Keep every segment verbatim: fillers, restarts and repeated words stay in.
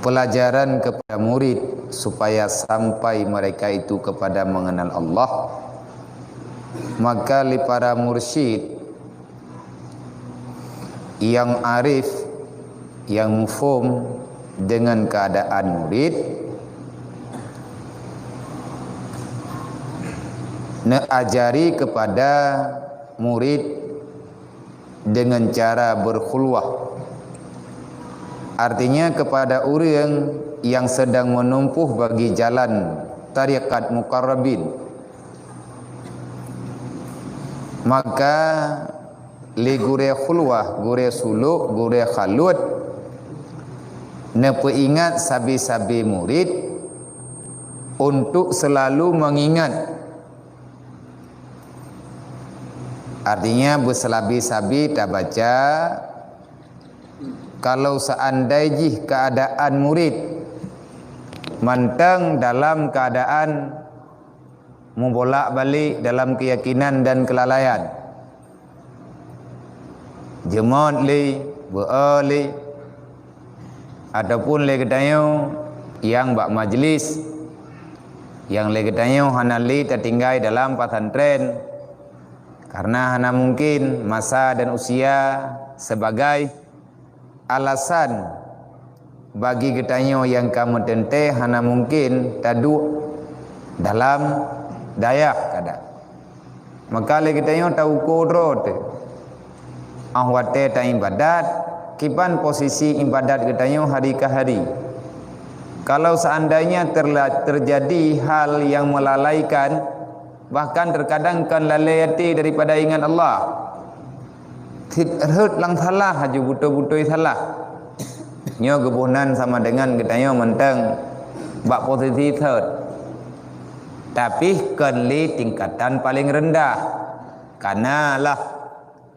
pelajaran kepada murid supaya sampai mereka itu kepada mengenal Allah, maka li para mursyid yang arif, yang mufhum dengan keadaan murid, neajari kepada murid dengan cara berkhulwah. Artinya, kepada ureuëng yang sedang menempuh bagi jalan tarikat muqarrabin, maka lé gurée khulwah, gurée suluk, gurée khalut, neupeuingat sabe-sabe murid untuk selalu mengingat. Artinya, beuselabe-sabe tabaca, kalau seandai jih keadaan murid mantong dalam keadaan mubolak-balik dalam keyakinan dan kelalaian. Jeumot lé, beuo lé, ataupun lé geutanyoe nyang bak majlis, nyang lé geutanyoe hana lé tatinggai dalam pesantren, karena hana mungkin masa dan usia sebagai alasan bagi geutanyoe nyang ka meuteuntée hana mungkin taduek dalam dayah kada. Maka lé geutanyoe tauko droe teuh. Óh watée taibadat, kiban posisi ibadat geutanyoe hari ka hari. Kalau seandainya terla-, terjadi hal yang melalaikan, bahkan terkadang kon lalée até daripada ingat Allah, Cit rhot lam salah laju beutôi-beutôi salah. Nyoe geuboh nan sama dengan geutanyoe mantong bak posisi thot. Tapi kon lé tingkatan paleng reundah. Kana lah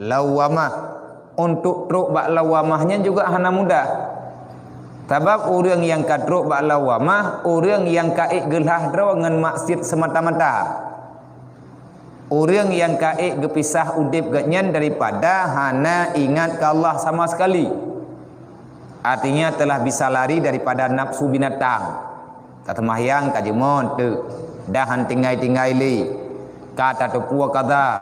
lawamah. Untuk trok bak lawamah nyan juga hana mudah. Sabab ureuëng nyang ka trok bak lawamah, ureuëng nyang ka ék geulah droe ngon maksiet seumata-mata. Ureuëng nyang ka ék geupisah udeb geuhnyan daripada hana ingat keu Allah sama sekali. Artinya telah bisa lari daripada nafsu binatang. Ka seumahyang ka jeumot teuk, dah han tinggai-tinggai lé. Ka tateupeue kaza.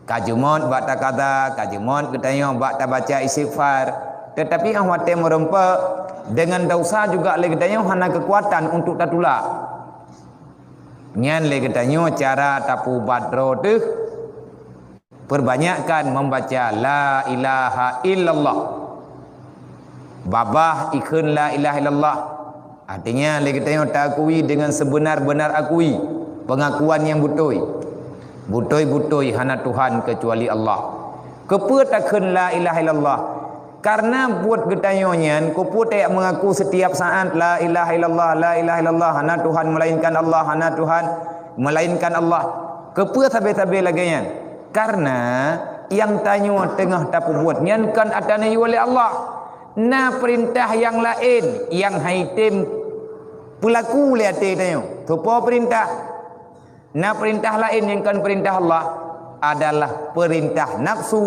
Ka jeumot bak takaza, ka jeumot geutanyoe bak tabaca istighfar. Tetapi óh watée meurumpok deungon dosa juga lé geutanyoe hana keukuatan untuk tatulak. Nyan lé geutanyoe cara tapeuubat droe teuh, peubanyakkan membaca la ilaha illallah. Babah ikheun la ilaha illallah. Artinya lé geutanyoe taakui deungon seubeunar-beunar akui, peungakuan nyang beutôi. Beutôi-beutôi hana Tuhan keucuali Allah. Keupeue takheun la ilaha illallah? Karena buet geutanyoe nyan, keupeue tajak meungaku setiap saat, "La ilaha illallah, la ilaha illallah, hana Tuhan melainkan Allah, hana Tuhan melainkan Allah." Keupeue sabe-sabe lagée nyan? Karena nyang tanyoe teungoh tapeubuet nyan kon ata neuyue lé Allah. Na peurintah nyang laén nyang han item peulaku lé até tanyoe. Soe po peurintah? Na peurintah laén nyang kon peurintah Allah, adalah peurintah nafsu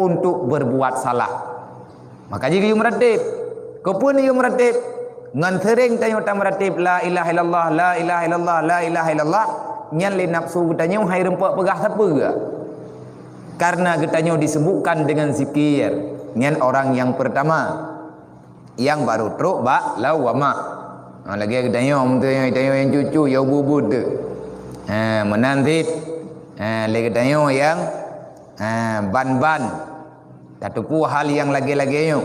untuk berbuat salah. Maka jih geuyue meuratéb. Keupeue neuyue meuratéb? Ngon seuréng tanyoe tameuratéb, "La ilaha illallah, la ilaha illallah, la ilaha illallah," nyan lé nafsu geutanyoe han irumpok peugah sapeue. Karena geutanyoe disebutkan dengan zikir, nyan orang nyang pertama. Nyang barô trok bak lawamah. Ha, lagée geutanyoe, meunyoe tanyoe nyang cucu, ya ubu-ubu teuk. Ha, meunan cit. Ha, lé geutanyoe nyang, ha, ban-ban. Tateupeue hal nyang lagée-lagée nyoe.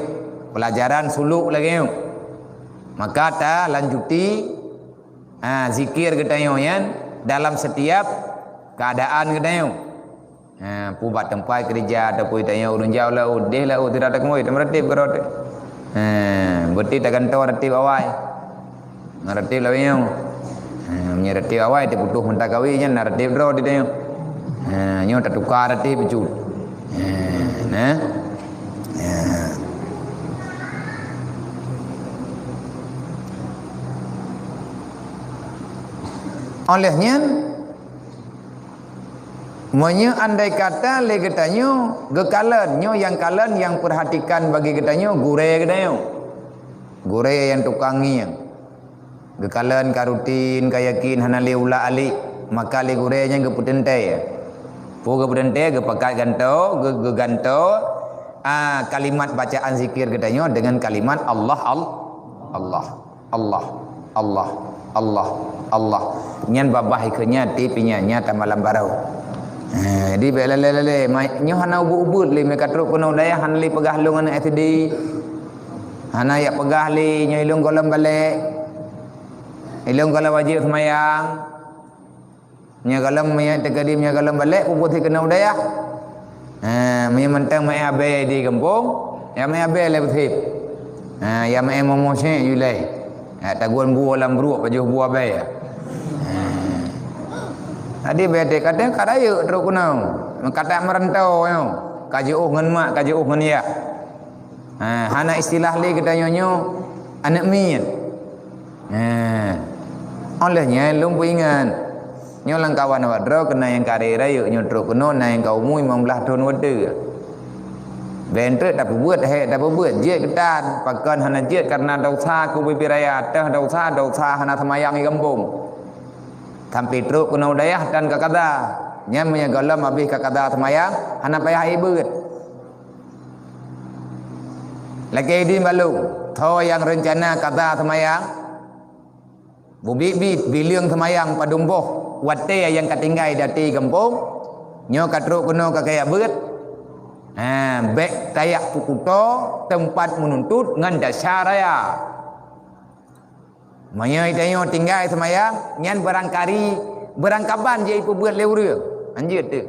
Peulajaran suluk lagée nyoe. Maka talanjuti, ha, zikir geutanyoe nyan dalam setiap keuadaan geutanyoe. Ha, peue bak teumpat keurija ataupun tanyoe ureuëng jauh laôt, déh laôt, tidak takmoe, tameuratéb keudroe teuh. Ha, beutôi tagantoe ratéb awai. Ngon ratéb lawée nyoe. Ha, meunyoe ratéb awai teuputoh meuntah kawé nyan na ratéb droe di tanyoe. Ha, nyoe tatuka ratéb bacut. Ha, nah. Ha. Oleh nyan, Meunyoe andai kata lé geutanyoe geukalon, nyoe nyang kalon, nyang peurhatikan bagi geutanyoe gurée geutanyoe. Gurée nyang tukang ngieng. Geukalon ka rutin, ka yakin hana lé ulak alik, maka lé gurée nyan geupeuteuntée. Peue geupeuteuntée? Geupakat gantoe, geu-, geugantoe, ah, kalimat bacaan zikir geutanyoe deungon kalimat Allah, Al-, Allah, Allah, Allah, Allah, Allah. Nyan babah ikeu nyan, tiep nyan, nyan tamalam barô. Eh, jadi bék lalée-lalée, ma-, nyoe hana ubit-ubit lé, meuka trok keunoe dayah hana lé peugah lôn aneuk S D. Hana jak peugah lé nyoe ilôn gohlom balek. Ilôn gohlom wajéb seumayang. Nyoe gohlom meunyoe teukeudi nyoe gohlom balek, peubuet sikeunoe dayah. Ha, meunyoe mantong meu'en abée di gampông, ya meu'en abée lé beusép. Ha, ya meu'en momo syek yulai. Ha, tagun buoh lam bruek pajoh buoh abée. Ha. Jadi bék teuka teuka rayeuk trok keunoe. Meukatak meurantau nyoe. Ka jiôh ngon mak, ka jiôh ngon yah. Ha, hana istilah lé geutanyoe nyoe aneuk miet. Ha. Óh lheueh nyan lôn peuingat, nyoe lam kawan awak droe keunan nyang karé rayeuk nyoe trok keunoe na nyang ka umu limong blaih thon watée. Bék treuk tapeubuet hék tapeubuet, jeuet geutan, pakon hana jeuet kareuna desya kubu pih raya, teuh desya, desya hana seumayang di gampông. Sampai trok keunoe dayah tan ka kada. Nyan meunyoe gohlom habéh ka kada seumayang, hana payah ék beuet. Lakée idin bak lôn, tho nyang reuncana kada seumayang, beubiet-biet bileueng seumayang padum boh watée nyang ka tinggai di ateueh gampông, nyoe ka trok keunoe ka kajak beuet. Ha, bék tajak peukutoe teumpat meununtut ngon desya raya. Meunyoe tanyoe tinggai seumayang, nyan barangkari, barangkaban jeuet ipeubuet lé ureuëng. Hanjeuet teuh.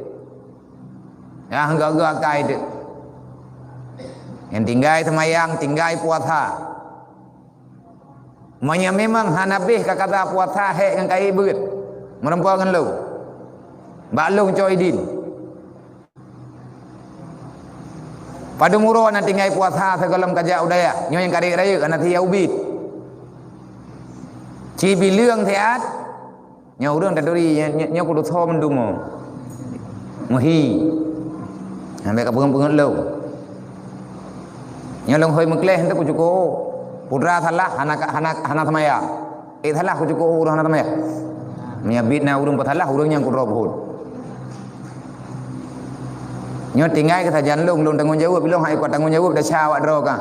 Nyang gak-gak akai teuh. Nyang tinggai seumayang, tinggai puasa. Meunyoe memang hana béh ka kada puasa hék ngon kayée beuet, meureumpok ngon lôn. Bak lôn cok idin. Padum uroe na tinggai puasa sigohlom kajak u dayah, nyoe nyang karek rayeuk hana siya ubit. Ci bileueng siat, nyoe ureuëng taturi, nyoe, nyoe, nyoe kudu tho meudumo. Meuhi. Sampai ka peungeut-peungeut lom. Nyoe lôn hôi meukleh hana kucuko. Putra salah, hana, hana, hana seumayang. Eh, salah kucuko ureuëng hana teumé. Meunyoe bit na ureuëng peusalah, ureuëng nyang kudroe buhôt. Nyoe tinggai keusajan lôn, lôn tanggong jaweueb, lôn hai kuat tanggong jaweueb desya awak droe ka.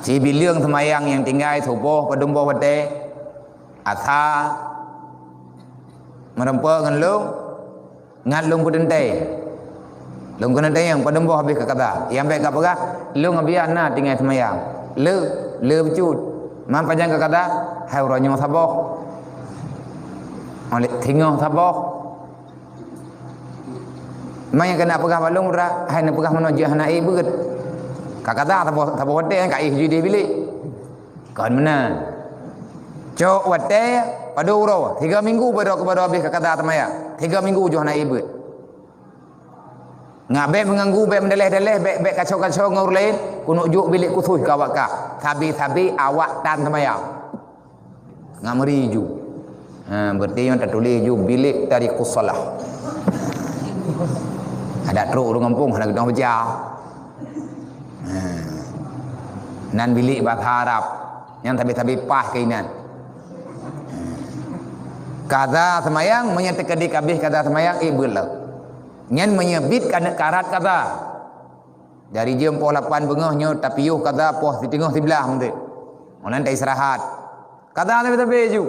Sibileueng seumayang nyang tinggai suboh padum boh watée, asa, meureumpok ngon lôn. Ngat lôn peuteuntée. Lôn keuneuk tanyong padum boh habéh ka kada. Nyang bék ka peugah, lôn ngon biya na tinggai seumayang. Le, le beucut. Man pajan ka kada, hai uroe nyoe saboh. Oleh singoh saboh. Man nyang keuneuk peugah bak lôn, hai neupeugah meunoe jeuet hana ék beuet. Ka kada saboh, saboh watée ka éh jideh bilék. Kon meunan. Cok watée padum uroe, tiga minggu baru, baru habéh ka kada seumayang. Tiga minggu jeuet hana ék beuet. Ngat bék meuganggu, bék meudaleh-daleh, bék, bék kacau-kacau ngon ureuëng laén, keuneuk jok bilék khusos keu awak kah. Sabe-sabe awak tan seumayang. Ngat meuri ju. Ha, berarti nyang tatuléh ju bilék tarikus shalah. Adak trok ureuëng gampông hana geutong baca. Ha. Nan bilék bahasa Arab. Nyang sabe-sabe paih keuinan. Kada seumayang, meunyoe teukeudi ka abéh kada seumayang, ék beuet lom. Nyan meunyoe bit ka neuk karat kada. Dari jeuem poh lapan beungoh nyoe tapiôh kada poh siteungoh siblaih meunteuek. Meunan taistirahat. Kada sabe-sabe ju.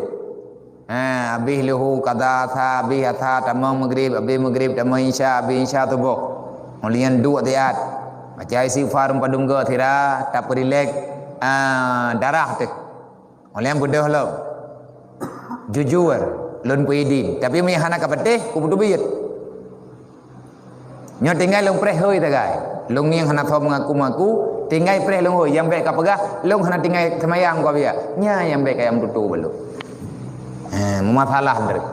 Ha, abéh luhô kada asa, abéh asa tamong meugrib, abéh meugrib tamong isya, abéh isya suboh. Ngon lheueh nyan duek siat. Baca istighfar padum goe sira, tapeurilek, ah, darah teuh. Ngon lheueh nyan beudôh lom. Jujur, lôn peuidin. Tapi meunyoe hana ka patéh, kupeuteubiet. Nyoe tinggai lôn preh hôi sagai. Lôn ngieng hana soe meungaku-ngaku, tinggai preh lôn hôi. Nyang bék ka peugah, lôn hana tinggai seumayang keu biya. Nyan nyang bék ka nyang meututoe bak lôn. Ha, meumasalah beureuh.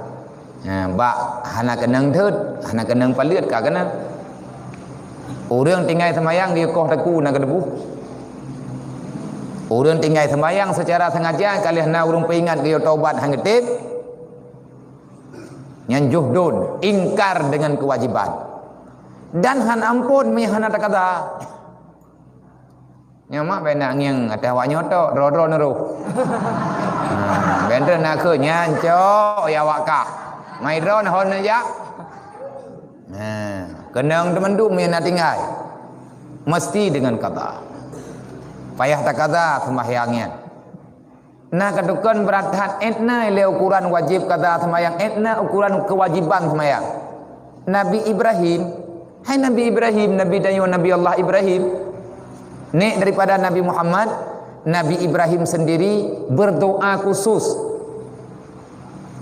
Ha, bak hana keunong thot, hana keunong paleuet ka keunan. Ureuëng tinggai seumayang geuyue koh teungku na keudeubu. Ureuëng tinggai seumayang seucara sengaja ka lheueh na ureuëng peuingat geuyue tobat han geutem. Nyan juhdun, ingkar dengan kewajiban. Dan han ampôn meunyo hana takaza. Nyoe mak bèk nak ngieng ateueh awak nyoe tok, droe-droe neuroh. Ha, bèk treuk na kheun nyan cok ya awak kah. Mai droe hon jak. Ha, keunong teumandum nyang na tinggai. Mesti dengan kaza. Payah takaza sembahyang nyan. Na katukon brat that, étna lé ukuran wajib kaza seumayang, étna ukuran kewajiban seumayang. Nabi Ibrahim, hai Nabi Ibrahim, Nabi tanyoe Nabi Allah Ibrahim, nek daripada Nabi Muhammad, Nabi Ibrahim sendiri berdoa khusus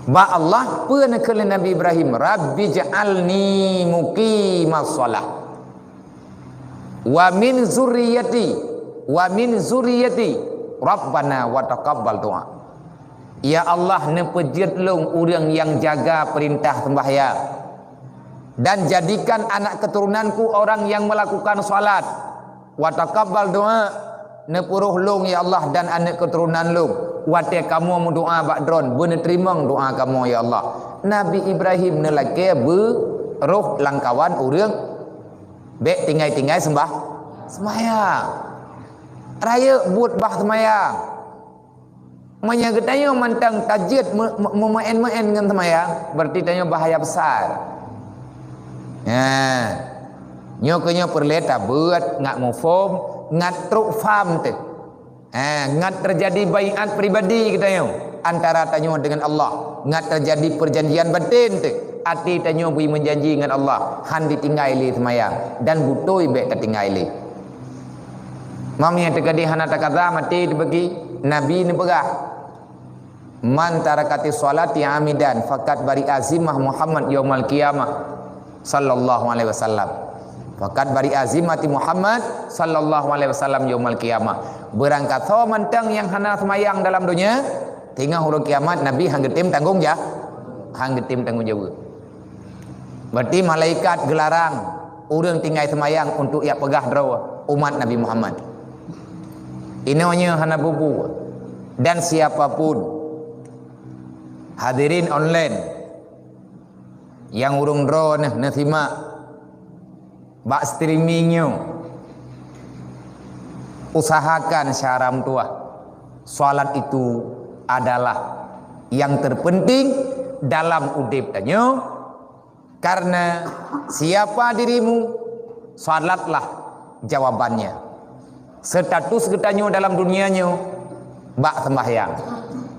bak Allah, peue neukheun lé Nabi Ibrahim, "Rabbi ja'alni muqimas shalah." Wa min zurriyati, wa min zurriyati, Rabbana wa taqabbal du'a. Ya Allah, neupeujeuet lôn ureuëng nyang jaga peurintah seumbahyang, dan jadikan anak keuturunanku orang yang melakukan salat. Wa taqabbal du'a, neupuroh lôn ya Allah dan aneuk keuturonan lôn. Watée kamoe meudoa bak droen, beuneuteurimong doa kamoe ya Allah. Nabi Ibrahim neulakée beu roh lam kawan ureuëng Bék tinggai-tinggai seumbah, seumayang. Rayeuk buet bah seumayang. Meunyoe geutanyoe mantong tajeuet me-, me-, meumaén-maén ngon seumayang, berarti tanyoe bahaya besar. Nah, nyoe keu nyoe peureulée tabeuet, ngat muphom, ngat trok fam teuh. Eh, ngat teujadi baiat pribadi geutanyoe antara tanyoe deungon Allah. Ngat teujadi peujanjian baten teuh. Até tanyoe bri meujanji ngon Allah, han ditinggai lé seumayang dan beutôi bék tatinggai lé. Mam nyang teukeudi hana takaza maté teubagi, Nabi neupeugah, "Man tarakati sholati amidan faqad bari'a zimmah Muhammad yaumal qiyamah." Sallallahu alaihi wasallam. Faqad bari'a zimmati Muhammad sallallahu alaihi wasallam yaumal qiyamah. Beurangkasoe mantong nyang hana seumayang dalam donya, teungoh uroe kiamat Nabi han geutem tanggong ja-, han geutem tanggong jaweueb. Berarti malaikat geularang ureuëng tinggai seumayang untuk jak peugah droe umat Nabi Muhammad. Inoe nyoe hana bubu dan siapapun hadirin online nyang ureuëng droeneuh neusimak bak streaming nyoe, usahakan syara meutuwah. Salat itu adalah yang terpenting dalam udeb tanyoe, karena siapa dirimu, salatlah jawabannya. Status geutanyoe dalam dunia nyoe bak sembahyang.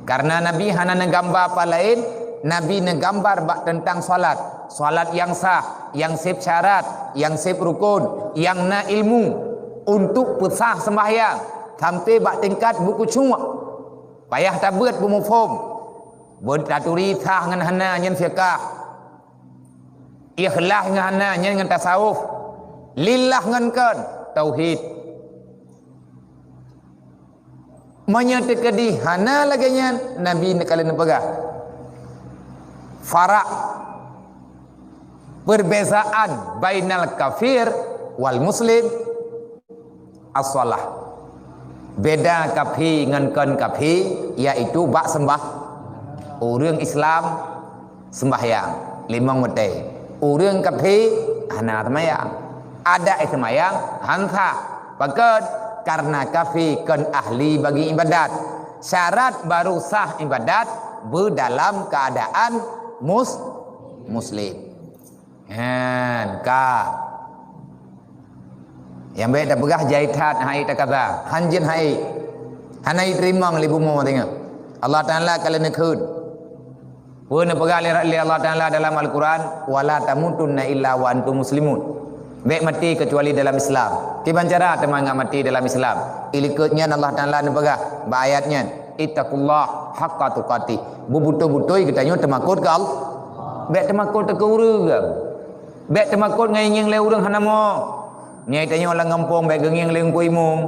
Karena Nabi hana neugamba apa laén, Nabi neugambar bak teuntang salat. Salat nyang sah, nyang seb syarat, nyang seb rukon, nyang na ilmu untuk peusah sembahyang sampai bak tingkat beukhusyuk. Payah tabeuet beumuphom. Beutaturi sah ngon hana nyan fiqah. Ikhlas ngon hana nyan ngon tasawuf. Lillah ngon kon tauhid. Meunyoe teukeudi hana lagée nyan, Nabi neukalon neupeugah, farak, perbezaan bainal kafir wal muslim, as-shalah. Beda kafé ngon kon kafé, yaitu bak seumbah. Ureuëng Islam seumbahyang limong watée. Ureuëng kafé hana seumayang. Adak seumayang han sah. Pakon? Karena kafé kon ahli bagi ibadat. Syarat baru sah ibadat beudalam keadaan mus-, muslim. Nyan ka. Nyang bék tapeugah jai that hai takaza. Han jeuet hai. Hana jiteurimong lé bumoe teungoh. Allah Taala ka lheueh neukheun. Peue neupeugah lé, lé Allah Taala dalam Al-Quran, "Wala tamutunna illa wa antum muslimun." Bék maté keucuali dalam Islam. Kiban cara teuma ngat maté dalam Islam? Ilikot nyan Allah Taala neupeugah bak ayat nyan, "Ittaqullah haqqa tuqatih." Beubeutôi-beutôi geutanyoe teumakot keu Allah. Bék teumakot keu ureuëng. Bék teumakot ngon ngieng lé ureuëng hana mo. Nyan tanyoe lam gampông bék geungieng lé Teungku Imum.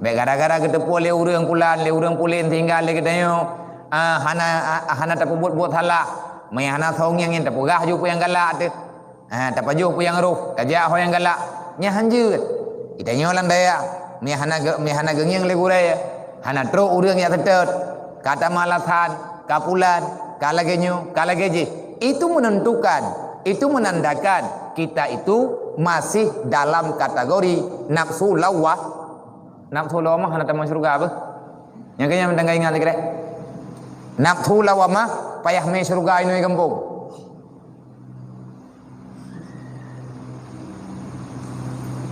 Bék gara-gara geuteupeue lé ureuëng pulan, lé ureuëng pulen sehingga lé geutanyoe, ah, hana, ah, hana tapeubuet buet salah. Meunyo hana soe ngieng nyan tapeugah ju peue nyang galak teuh. Ah, tapajoh peue nyang roh, tajak ho nyang galak. Nyan han jeuet. Geutanyoe lam dayah, meunyo hana ge-, meunyo hana geungieng lé gurée, hana trok ureuëng nyang seutôt, ka tamalasan, ka pulan, ka lagée nyoe, ka lagée jih. Itu menentukan, itu menandakan kita itu masih dalam kategori nafsu lawwah. Nafsu lawwah hana tamong syurga beuh. Nyang keu nyan mantong ka ingat lé keudeh. Nafsu lawwamah payah mé syurga inoe gampông.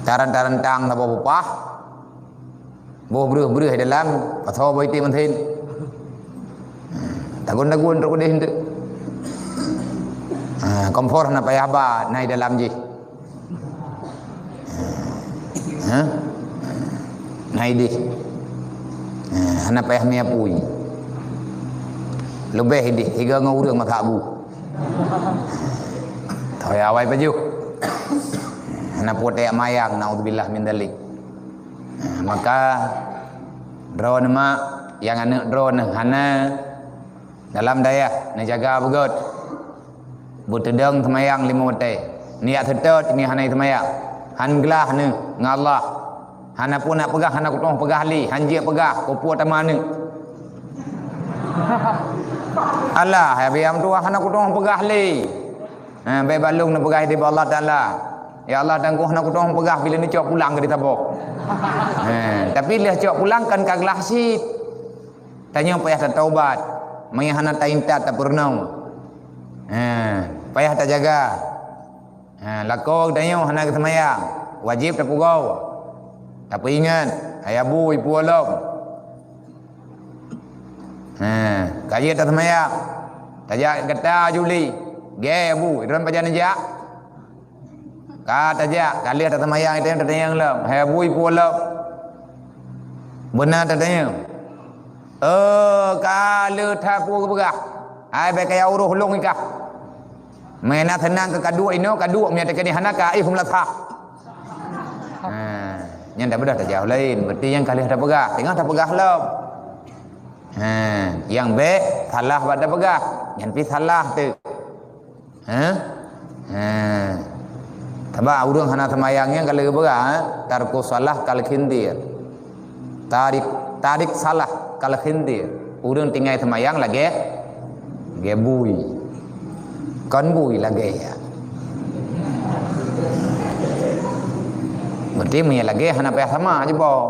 Tarantang-tarantang saboh peupah, boh breueh-breueh dalam, pasoe boh iték meusen. Tagun-tagun trok udeh enteuk. Ha, kompor hana payah ba, na i dalam jih. Ha? Na ideh. Ha, hana payah mé apui. Leubeh ideh, sigoe ngon ureueng masak bu. Toh ya awai pajoh. Hana putéh mayang, naudzubillah min dzalik. Ha, maka droeneuh mak, nyang aneuk droeneuh hana dalam dayah, neujaga beugöt. Beuteudong seumayang limong watèe. Neujak seutôt nyoe hana seumayang. Han glah neuh ngon Allah. Hana peue nak peugah, hana kutu'oh peugah lé, han jeuet peugah, peue-peue teuma neuh. Alah, ya biar tuah hana kutu'oh peugah lé. Ha, bèk balong neupeugah di Allah Taala. Ya Allah, tanggoh hana kutu'oh peugah bila neucok pulang keu di saboh. Ha, tapi lheueh cok pulang kan ka glah cit. Tanyoe payah tataubat, meunyo hana taintat tapeurunoe. Ha, payah tajaga. Ha, lakoe tanyoe hana geuseumayang, wajéb tapeugoe. Tapeuingat, hai abu, ipeue lom. Ha, ka jeuet taseumayang. Tajak gata juli. Gèt abu, droen pajan neujak? Ka tajak, ka lheueh taseumayang, itém tatanyong lom. Hai abu, ipeue lom? Beuna tatanyong. Oh, ka lheueh that peue geupeugah. Hai, bèk kaya uroh lôn ikah. Meunan seunang keu kaduek inoe, kaduek meunyo teukeudi hana ka, eh, hum lasah. Ha, nyan dak beudôh tajak laén. Berarti nyang ka lheueh tapeugah, teungoh tapeugah lom. Ha, nyang bèk salah bak tapeugah. Nyan pih salah teuk. Ha? Ha. Sabab ureueng hana seumayang nyan ka lheueh peugah, ha? Tarkus salah kal khinzir. Tarik, tarik salah kal khinzir. Ureueng tinggai seumayang lagèe, lagèe bui. Kon bui lagèe ya. Berarti meunyo lagèe hana payah sama aja boh.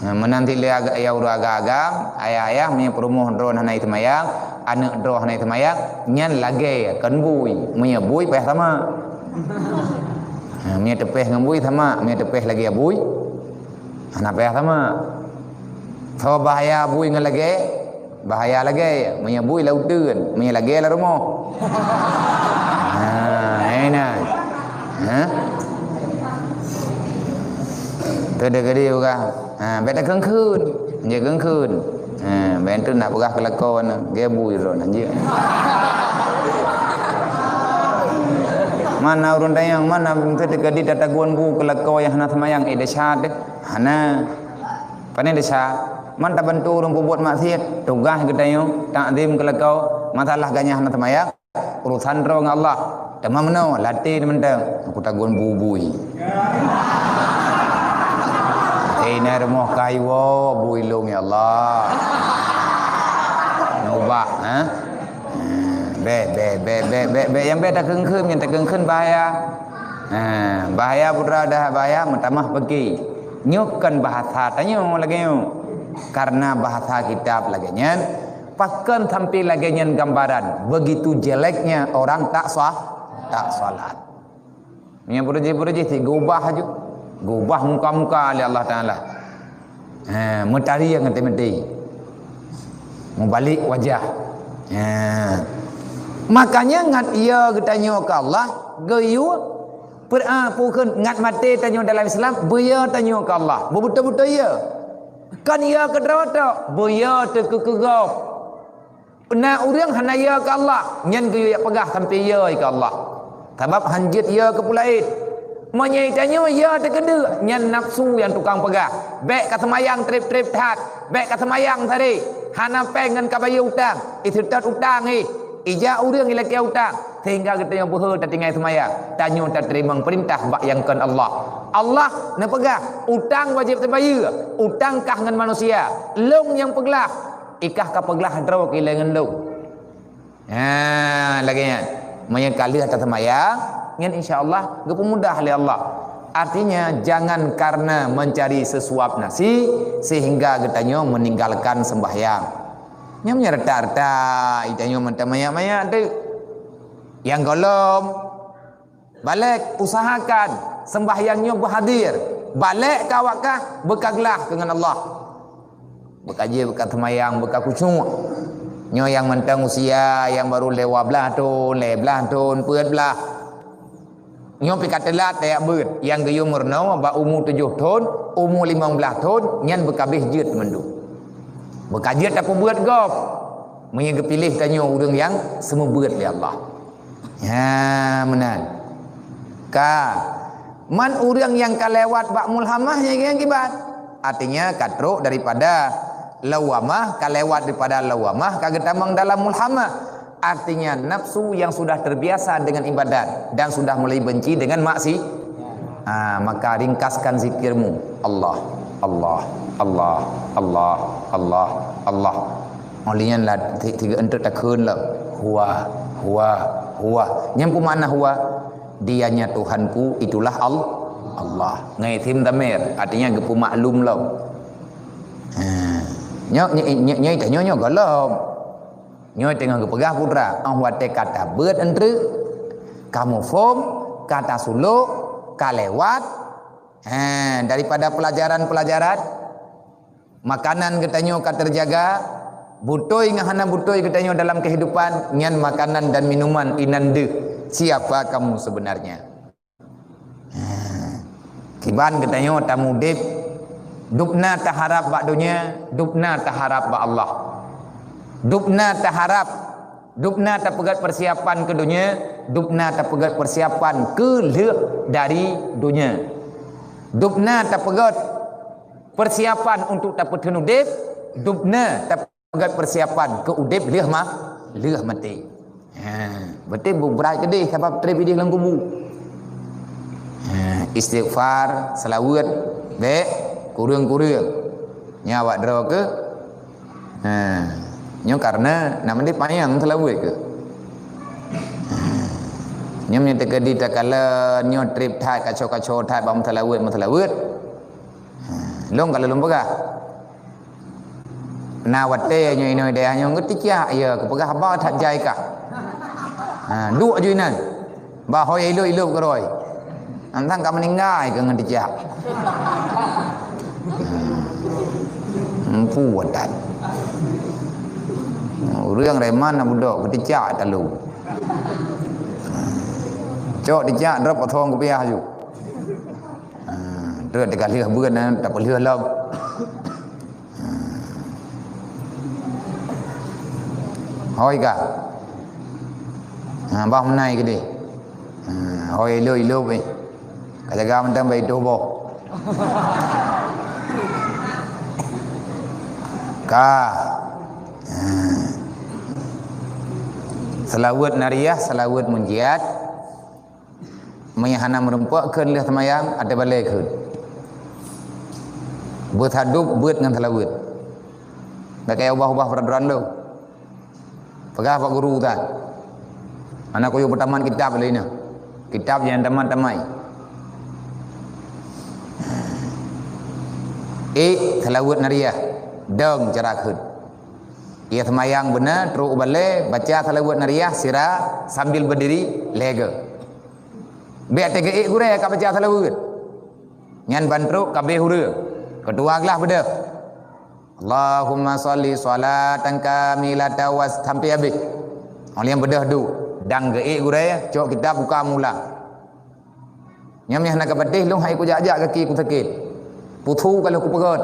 Ha, meunan cit lé aga-, ya ureueng agam-agam, ayah-ayah, meunyo peurumoh droe hana seumayang, aneuk droe hana seumayang, nyan lagèe kon bui. Meunyo bui payah sama. Ha, meunyo teupeh ngon bui sama, meunyo teupeh lagèe bui, hana payah sama. Soe bahaya bui ngon lagèe? Bahaya lagèe, meunyo bui lam uteuen, meunyo lagèe lam rumoh. Ha, hai na. Ha? Teudeuk geude bukan? Ha, bèk takheun-kheun. Jeuet kheun-kheun. Ha, bèk tu nak peugah keu lakoe na. Gèt bui droe na jeuet. Mana ureueng tanyong, mana teudeuk geude tatagun bu keu lakoe nyang hana seumayang, eh, desya deh. Hana. Pane desya, man tabantu ureueng peubuet maksiet, tugaih geutanyoe takzim keu lakoe, masalah ganyah hana seumayang, urusan droe ngon Allah. Teuma meunoe, latih mantong, aku tagun bubui. Hei na rumoh kayu, bui lôn ya Allah. Nubah, ha? Bèk, bèk, bèk, bèk, bèk, bèk, nyang bèk takheun-kheun, nyang takheun-kheun bahaya. Ha, bahaya putra dah bahaya, meutamah peuki. Nyoe kon bahasa tanyoe lagèe nyoe. Karena bahasa kitab lagèe nyan, pakon sampai lagèe nyan gambaran, begitu jeleknya orang tak sah, tak salat. Nyang beureuji-beureuji cit geubah aju. Geubah muka-muka lé Allah Taala. Ha, meutaring ngon teumeuti. Meubalek wajah. Ha. Makanya ngat ya geutanyoe keu Allah, geuyue per-, ah, pukon ngat maté tanyoe dalam Islam, beuya tanyoe keu Allah. Beubeutôi-beutôi ya. Kon ya keudroe tok, beuya teukeukeugob. Na ureueng hana ya keu Allah, nyan geuyue jak peugah sampai ya keu Allah. Sabab han jeuet ya keu peue laén. Meunyoe tanyoe ya teukeudeuek, nyan nafsu nyang tukang peugah. Bèk ka seumayang trép-trép that, bèk ka seumayang sabe. Hana péng ngon ka bayeue utang, iseutôt utang ih. Ijak ureueng ilakèe utang, sehingga geutanyoe beuhe tatinggai seumayang. Tanyoe tateurimong peurintah bak nyang kon Allah. Allah neupeugah, utang wajéb tabayeue, utang kah ngon manusia. Lôn nyang peuglah, ikah ka peuglah droe keu ilèe ngon lôn. Ha, lagée nyan. Meunyoe ka lheueh taseumayang, nyan insya Allah geupeumudah lé Allah. Artinya, jangan karena mencari sesuap nasi sehingga geutanyoe meninggalkan sembahyang. Nyan meunyoe rata-rata geutanyoe mantong manyak-manyak tu. Nyang gohlom, balek, usahakan sembahyang nyoe beuhadir. Balek ka awak kah, beukaglah keu ngon Allah. Beukaji, beuka teumayang, beuka khusyuk. Nyoe nyang mantong usia, nyang baru lewat blaih thon, lhée blaih thon, peuet blaih. Nyoe pih ka teulat tajak beuet. Nyang geuyue meurunoe bak umu tujoh thon, umu limong blaih thon, nyan beukabeh jeuet mandum. Beukajeuet tapeubeuet gob. Meunyoe geupiléh tanyoe ureuëng nyang seumeubeuet lé Allah. Ya, meunan. Ka. Man ureuëng nyang ka lewat bak mulhamah nyang kiban. Artinya ka trok daripada lawamah, ka lewat daripada lawamah, ka geutamong dalam mulhamah. Artinya nafsu yang sudah terbiasa dengan ibadat dan sudah mulai benci dengan maksi. Ah, maka ringkaskan zikirmu. Allah, Allah, Allah, Allah, Allah, Allah. Óh lheueh nyan lah ti-, tiga enteuk takheun lom. Huwa, huwa, huwa. Nyan peue makna huwa? Dianya Tuhanku, itulah Al-, Allah. Ngai isim dhamir, artinya geupeumaklum lom. Ha. Nyoe, nyoe, nyoe, nyoe, nyoe, nyoe gohlom. Nyoe teungoh geupeugah putra, óh watée ka tabeuet enteuk, ka muphom, ka tasulok, ka lewat. Ha, daripada pelajaran-pelajaran Makanan geutanyoe ka teujaga, beutôi ngon hana beutôi geutanyoe dalam keuhidupan, nyan makanan dan minuman inan deuh. Siapa kamu sebenarnya? Ha. Kiban geutanyoe tamudeb, dubna taharab bak donya, dubna taharab bak Allah. Dubna taharab, dubna tapeugét persiapan keu donya, dubna tapeugét persiapan keu lheueh dari donya. Dubna tapeugét persiapan untuk tapeutheun udeb, dubna tapeugét persiapan keu udeb lheueh ma-, lheueh maté. Ha, beutôi bu-, brat keudeh sabab treb ideh lam kubu. Ha, istighfar, seulaweuet, bék kureueng-kureueng. Nyan awak droe keu. Ha, nyoe karena nak mandeh panyang seulaweuet keu. Ha, nyoe meunyoe teukeudi takalon nyoe treb that, kaco-kaco that bak meuseulaweuet, meuseulaweuet. Ha, lôn ka lôn peugah. Na watée nyoe inoe dayah nyoe geuticak, ya, kupeugah haba that jai kah. Ha, duek ju inan. Bah hôi ilop-ilop keurôi. Antang ka meuninggai keu ngon ticak. Hmm, empu wadat. Ureuëng reman na budok geuticak talu. Cok ticak drop potong kupiah ju. Ha, tu teuka lheueh beuet na tapeulheueh lom. Ha. Hôi ka. Ha, bah meunai keudeh. Ha, hôi ilop-ilop eh. Ka jaga mantong bak itu boh. Ka. Ha. Seulaweuet nariah, seulaweuet munjiat. Meunyo hana meurumpok kheun lheueh seumayang, até balée kheun. Beusadub beuet ngon seulaweuet. Dak kaya ubah-ubah peraturan tu. Peugah bak guru tan. Hana kuyue peutamat kitab lé nyoe. Kitab nyang tamat-tamat. Ék seulaweuet nariah. Dong cara kheun. Ia seumayang beuna, trok u balée, baca seulaweuet nariah sira sambil berdiri, lhée goe. Bék teuka ék gurée ka baca seulaweuet. Nyan ban trok ka abéh ureue. Keudua glah beudôh. Allahumma shalli shalatan kamilatan was-, sampai abéh. Óh lheueh beudôh duek. Dang geuék gurée, cok kitab buka meuulang. Nyan meuhana ka patéh lôn hai kujak-jak gaki kusakét. Puthu ka lheueh kupeugét.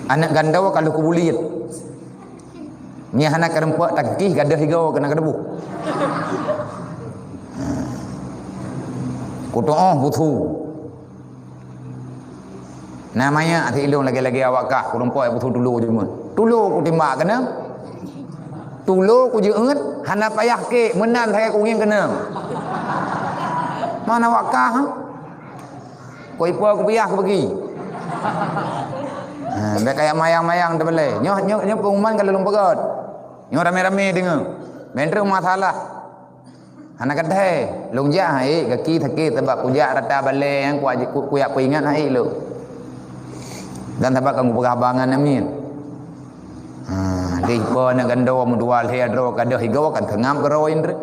Aneuk gandô ka lheueh kubuliet. Nyan hana ka rumpok takikih gadoh igo keunan ka tuboh. Kutoh puthu. Na maya até ilong lagée-lagée awak kah kurumpok puthu tulo cuma. Tulo kutimbak keunan. Tulo kujeuet hana payah kek meunan sagai kungieng keunan. Mana awak kah? Koi po kupiah kubagi. Ha, bèk kajak mayang-mayang teubalai. Nyoe, nyoe, nyoe pengumuman ka lôn peugöt. Nyoe ramé-ramé deungö. Bèk treuk masalah. Hana keuthèe. Lôn jak hai, gaki sakét sabab kujak rata balèe nyang kuaj-, ku-, kujak peuingat hai lôn. Dan sabab ka kupeugah haba ngon Amin. Ha, deh po na gando meudua lhèe droe ka deuh igoe kan seungab keudroe indri.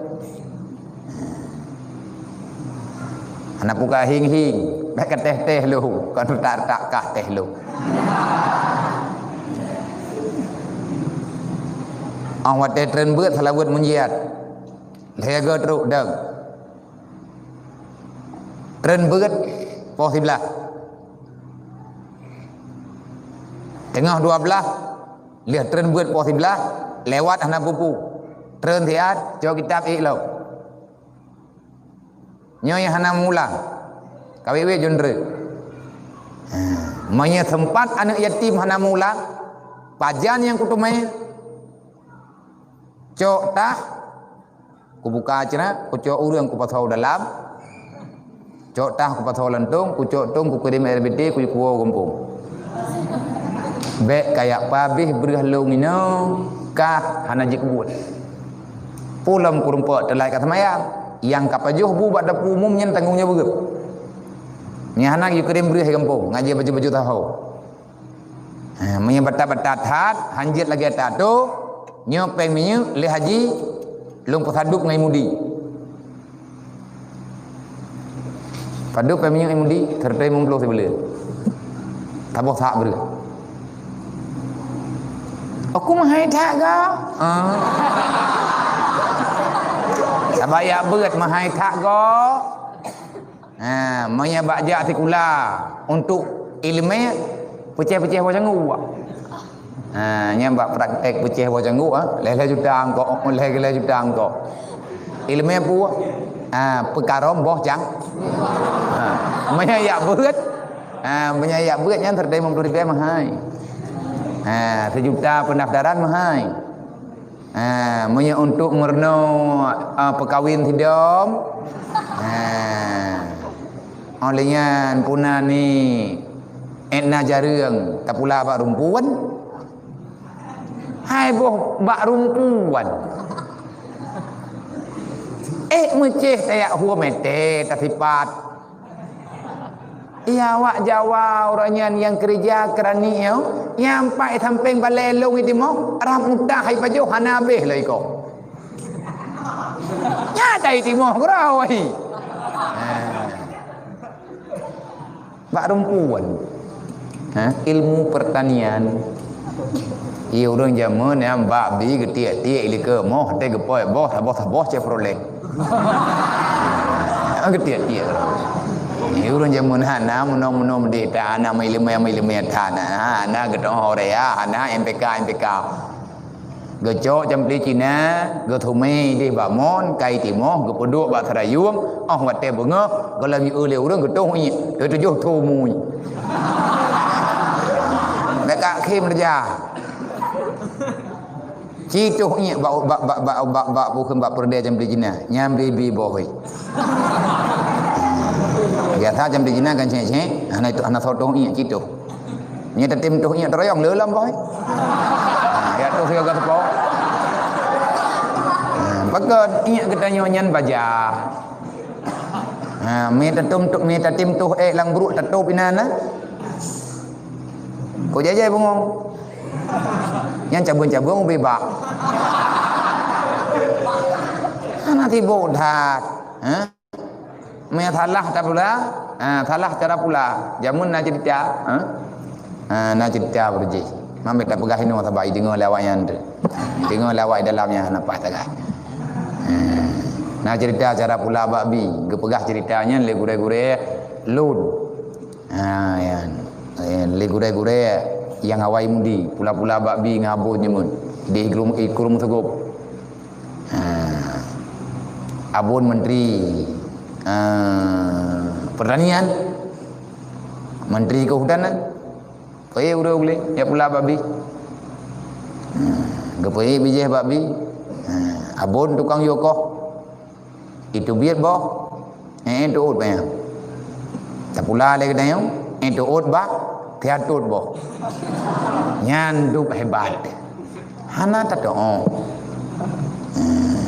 Hana puka hing-hing, bèk ka teh-teh lôn, ka retak-retak kah teh lôn. Óh watèe treun beuet salaweuet munjiat. Lhèe go trok deueng. Treun beuet poh siblaih. Teungoh dua blaih, lheueh treun beuet poh siblaih, lewat hana peue-peue. Treun siat, cok kitab ék lom. Nyoe nyang hana mulang. Ka wék-wék jeuet treun. Ha, meunyoe seumpat aneuk yatim hana mulang, pajan nyang kuteumé, cok tah, kubuka cra, kucok ureueng kupasoe dalam, cok tah kupasoe lam tong, kucok tong kukirém air beutée kuwoe gampông. Bèk kajak pabéh breueh lôn inoe, kah hana jikeubuet. Peue lom kurumpok teulait ka seumayang, nyang ka pajoh bu bak dapu umum nyan tanggong jaweueb. Nyang hana jikirém breueh gampông, ngajak baju-baju taho. Ha, meunyoe batat-batat that, hanjeuet lagèe tato, nyoe péng minyeuk lé haji, lôn peusadub ngon mudi. Padub péng minyeuk mudi, sireutoh limong ploh sibuleuen. Saboh sak breueh. Aku meuhai that go. Ah. Sabab jak beuet meuhai that go. Ha, meunyoe bak jak sikula untuk ileumèe, peucèh-peucèh boh canggu. Ha, nyan bak praktek peucèh boh canggu, ha, lhèe-lhèe juta angkok, lhèe-lhèe juta angkok. Ileumèe peue? Ha, peukarôm boh cang-, ha, meunyoe jak beuet, ha, meunyoe jak beuet nyan sireutoh limong ploh ribèe meuhai. Ha, sijuta peundaftaran meuhai. Ha, meunyoe untuk meurunoe, a, peukawen sidom, ha, óh lheueh nyan puna ni, ék na jareueng tapula bak rumpun. Hai boh bak rumpun. Ék meucéh tajak hue meuté tasipat. Iya, awak Jawa uroe nyan nyang keureuja keurani nyoe, nyang pat sampéng balèe lôn itimoh, rab mutah hai pajoh hana habéh lom iko. Nyan tai timoh keudroe. Ha. Bak rumpun. Ha, ilmu pertanian. Iya, ureueng jameun nyan bak bi geutiek-tiek likot moh, teuh geupôi boh, saboh-saboh Chevrolet. Geutiek-tiek. Iya, ureueng jameun hana meunoe-meunoe meudeh that, hana meuileumèe-meuileumèe that, hana geutanyoe Horea, hana M P K, M P K. Geucok campli Cina, geuthumé idéh bak mon, kai timoh, geupeuduek bak seurayueng, óh watèe beungoh, gohlom jieu lé ureueng geutoh iék, geutujoh thô mui. Bèk ka khém reujah. Ci toh iék bak, bak, bak, bak, bak, bak, bak, bak peureudèe campli Cina, nyan bi-bi boh. Biasa campli Cina kan cék-cék, hana itu, hana soe toh iék, ci toh. Nyan tatem toh iék teuroyong le lam boh. Ha, ya toh sigoe seupôt. Ha, pakon iék geutanyoe nyan baja. Ha, mé tatem toh, mé tatem toh ék lam bruek tatôp inan na. Ko jai-jai bungong. Nyan cabeueng-cabeueng ubé bak. Hana sibok that. Ha? Meunyoe salah tapula, ha, salah cara pula. Jameun na ceurita, ha? Ha, na ceurita beureuji. Mambet tapeugah inoe sabai deungoe lé awak nyan tu. Deungoe lé awak dalam nyan hana paih tagah. Ha, na ceurita cara pula bak bi. Geupeugah ceurita nyan lé gurèe-gurèe lôn. Ha, nyan. Eh, lé gurèe-gurèe nyang awai mudi, pula-pula bak bi ngon Abon jameun. Di Krueng, di Krueng Meuseugup. Ha. Abon Menteri, eh, Pertanian, Menteri Kehutanan. Peuék ureueng ulèe, jak pula bak bi. Ha. Geupeuék bijéh bak bi. Ha. Abon tukang yue koh. Itu biet boh, eh, tuôt bak nyan. Tapula lé geutanyoe, eh, tuôt bak Tiatut boh. Nyan dub hebat. Hana tatoe. Hmm.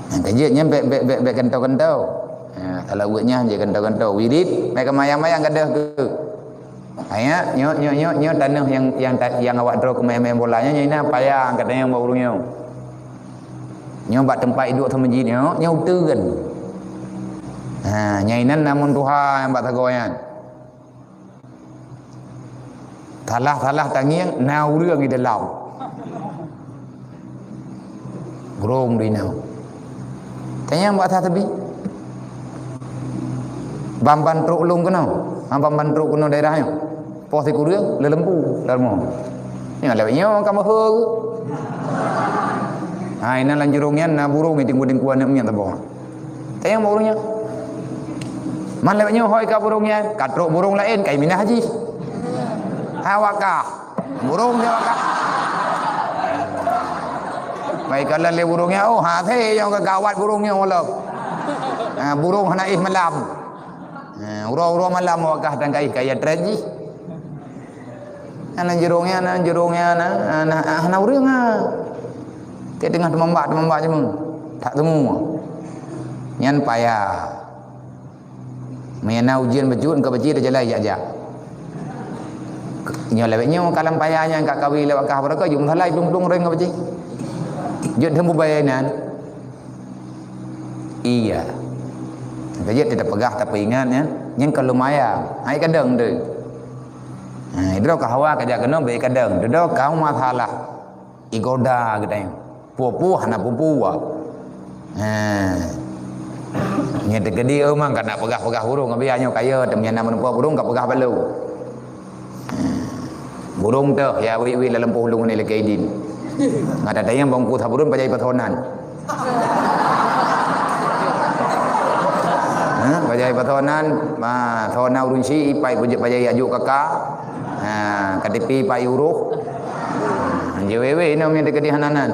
Nyang kajeuet nyan bèk, bèk, bèk, bèk kantô-kantô. Ha, kalau buet nyan jeuet kantô-kantô. Wirit, bèk keumayang-mayang gadoh keu. Ayat, nyoe, nyoe, nyoe, nyoe tanoh nyang, nyang ta-, nyang awak droe keumayang-mayang bola nyoe, nyoe na paya angkat nyang bak ureueng nyoe. Nyoe bak teumpat iduek sama jih nyoe, nyoe uteuen. Ha, nyang inan namun tuha nyang bak sagoe nyan. Salah-salah tangieng na ureueng di dalam. Burông di nyoe. Tanyong bak atas teubi. Ban-ban trok lôn keunoe. Ha, ban-ban trok keunoe daerah nyoe. Poh sikureueng, leulempu, dalmo. Nyoe lewat nyoe ka meuheu. Ha, inan lam jurông nyan na burông, tinggu-tinggu aneuk miet saboh. Tanyong bak ureueng nyan. Man lewat nyoe hôi ka burông nyan, ka trok burông laén, ka iminah jih. Ha, wakah. Burông nyan wakah. Baik, kalau lé burông nyan, oh, ha, sé nyang ka gawat burông nyan malam. Ha, burông hana éh malam. Ha, uroe-uroe malam wakah dan ka éh kaya tren jih. Hana jurông nyan, hana jurông nyan, hana, hana, hana ureueng, ha. Ka teungoh teumambak, teumambak cuma. Tak temu. Nyan paya. Meunyo na ujeuen bacut, ka bacut dah jalan jak-jak. Nyoe lewat nyoe kalam paya nyan ka kawi lewat kah barokah, jeuet meusalai plueng-plueng reng ka bacut. Jeuet teumu bayanan. Iya. Ka jeuet tapeugah, tapeuingat nyan. Nyan ka lumayan. Hai kadang tu. Ha, idroe ka hawa ka jak keunoe, bèk kadang. Dudoe ka masalah. Igoda geutanyoe. Puoh-puoh hana pupu. Ha. Nyan teukeudi, oh, mang ka na peugah-peugah burông, abi nyoe kaya, teuma na meuneupeue burông ka peugah balu. Ha. Burông teuh ya wit-wit lam poh lôn ni lakèe idin. Ngat ada yang bongku saburun pajai pasonan. Ha, pajai pasonan, ma, sona ureueng si ipai pajai ajuk kaka. Ha, K T P pai uroh. Ha, J W W inoe meunan teukeudi hana nan.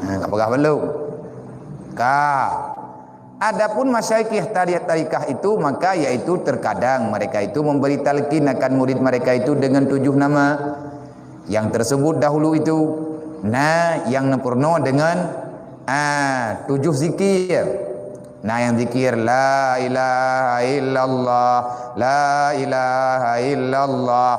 Ha, ka peugah balok. Ka. Adapun masyayikh tari-, tarikah itu, maka yaitu terkadang mereka itu memberi talqin akan murid mereka itu dengan tujuh nama yang tersebut dahulu itu. Na nyang neupeurunoe dengan, ah, tujoh zikir. Na nyang zikir, "La ilaha illallah, la ilaha illallah."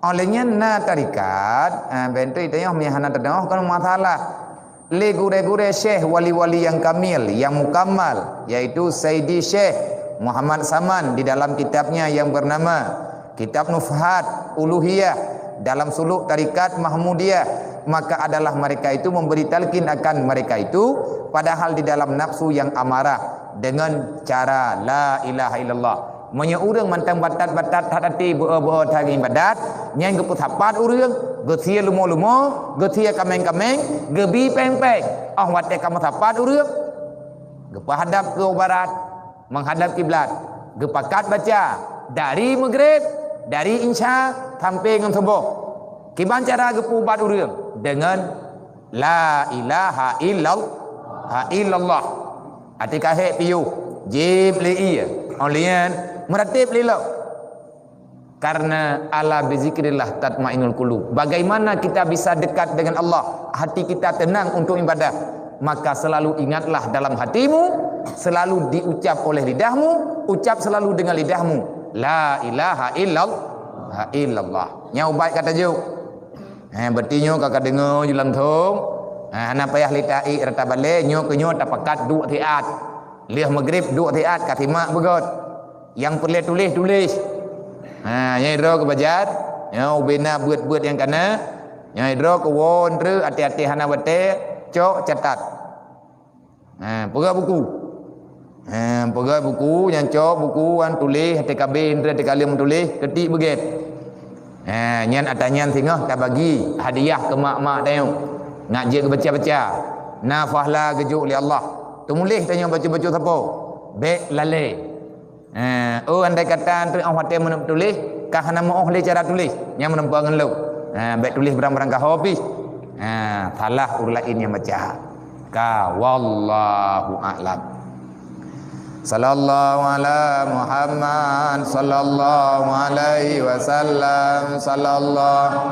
Óh lheueh nyan na tarekat, ah, bèk teuh tanyoe meuhana teudeungoe kon masalah. Lé gurèe-gurèe syekh wali-wali nyang kamil, nyang mukammal, yaitu Saidi Syekh Muhammad Saman di dalam kitabnya yang bernama Kitab Nufhat Uluhiyah dalam suluk tarekat Mahmudiyah, maka adalah mereka itu memberi talqin akan mereka itu, padahal di dalam nafsu yang amarah, dengan cara la ilaha illallah. Meunyoe ureueng mantong batat-batat that até beu-beu that ibadat, nyan geupeusapat ureueng, geusie lumo-lumo, geusie kaméng-kaméng, geubi péng-péng. Óh watèe ka meusapat ureueng, geupeuhadap keu barat, meuhadap kiblat, geupakat baca dari Maghrib, dari Isya sampai ngon suboh. Kiban cara geupeuubat ureueng? Dengan la ilaha illal-, ha, illallah. Até ka hék piôh, jieb lé ié. Óh lheueh nyan, meuratéb lé lom. Karena ala bizikrillah tatmainnul qulub. Bagaimana kita bisa dekat dengan Allah? Hati kita tenang untuk ibadah. Maka selalu ingatlah dalam hatimu, selalu diucap oleh lidahmu, ucap selalu dengan lidahmu, la ilaha illal-, ha, illallah. Nyan ubat ka tajok. Ha, berarti nyoe ka, ka deungoe ju langsông. Ha, hana payah lé taék rata balèe, nyoe keu nyoe tapakat duek siat. Lheueh Maghrib duek siat ka simak beugöt. Nyang peureulèe tuléh, tuléh. Ha, nyan droe keu bajèe. Nyoe ubé na beuet-beuet nyang ka na. Nyan droe keu woe treuk até-até hana watèe, cok catat. Ha, peugah buku. Ha, peugah buku, nyan cok buku, wan tuléh, até ka abéh, até ka lheueh meutuléh, keutik beugèt. Ha, nyan ata nyan singoh tabagi hadiah keu mak-mak tanyoe. Ngat jeuet geubaca-baca. Na pahla geujok lé Allah. Teumuléh tanyoe bacut-bacut sapo. Bèk lalè. Ha, oh, andai kata antu óh watèe meutuléh, ka hana meu'oh lé cara tuléh, nyan meurumpok ngon lôn. Ha, bèk tuléh barang-barang ka ho pih. Ha, salah ureueng laén nyang baca. Ka, wallahu a'lam. Sallallahu ala Muhammad, sallallahu alaihi wasallam, sallallahu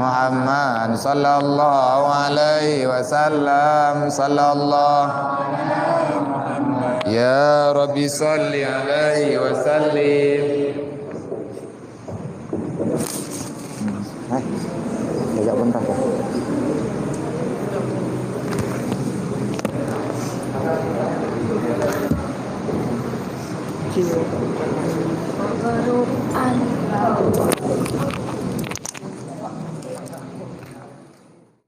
Muhammad, sallallahu alaihi wasallam, sallallahu. Ya Rabbi, salli alaihi wasallim. Hai, lagak bentang kah?